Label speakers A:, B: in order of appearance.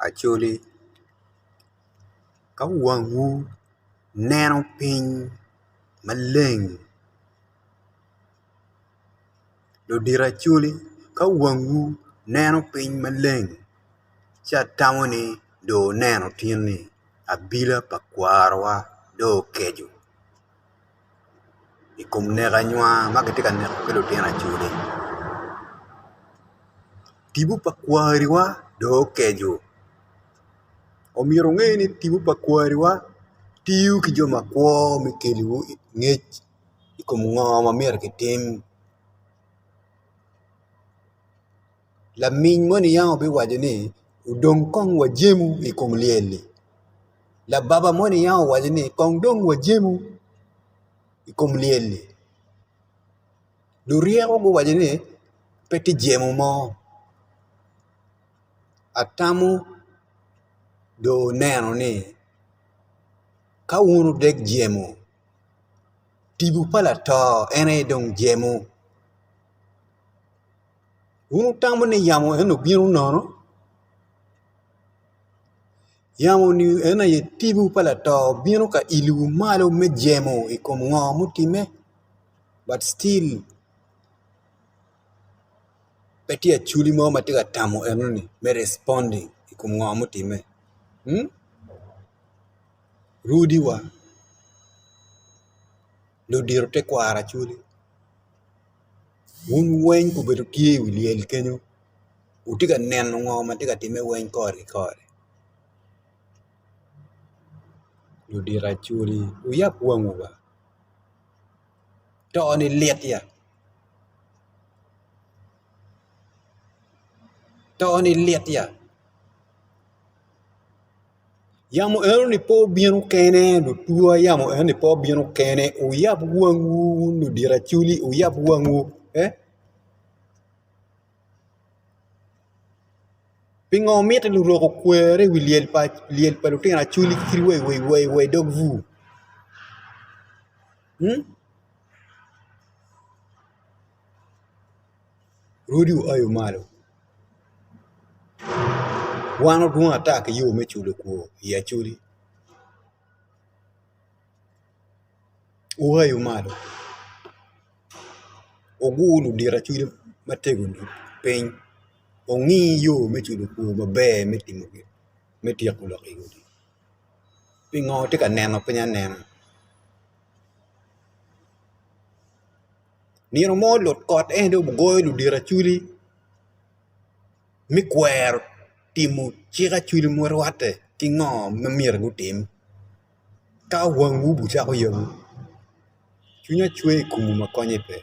A: Acholi ka wangwu neno piny maleng ludito Acholi ka wangwu neno piny maleng ci atamo ni dong wuneno tin ni abila pa kwarowa dong okeco i kom nek anywar ma kitye ka neko ki lutino Acholi tipo pa kwariwa dong okeco omyero wunge ni tipo pa kwariwa tiyo ki jo makwo me keliwu ngec i kom ngo ma myero kitim laminy moni yam obiwaco ni odong kong wajemu i kom lyel-li lababa moni yam owaco ni kong dong wajemu i kom lyel-li luryeko guwaco ni pe tye jemo mo atamo dong wuneno ni ka wun wudek jemo tipo pa lato en aye dong jemo wun wutamo ni yamo eni obino nono yamo ni en aye tipo pa lato bino ka ilowu malo me jemo i kom ngo mutimme but still pe tye acholi mo ma tye ka tamo enoni me responding i kom ngo mutimme rwodiwa ludito tekwaro acholi wun weng obedo tye i wi lyel kenyo wutye ka neno ngo ma tye ka timme weng kore ki kore ludito acholi wuyab wangwu ba to-ni lit ya to-ni lit ya yamo enoni pe obino kene lutwa yamo enoni pe obino kene wuyab wangwu wun ludito acholi wuyab wangwu pingo mitte lurok okwere i wi lyel pa lutino acholi kadi wa i dog bur? Rwodi oayo malo wan wadwong ata ki yo me culo kwor i Acholi oayo malo wugur ludito Acholi matego piny wungi yo me culo kwor maber me tyeko lok eni pingo tye ka neno piny anena. Nino mo lutkot en dong ogoyo ludito acholi me kwero timo cik acholi ma rwatte ki ngo ma myero gutim ka wangwu ocako yabo cwinya cwer i komwu ma konye pe.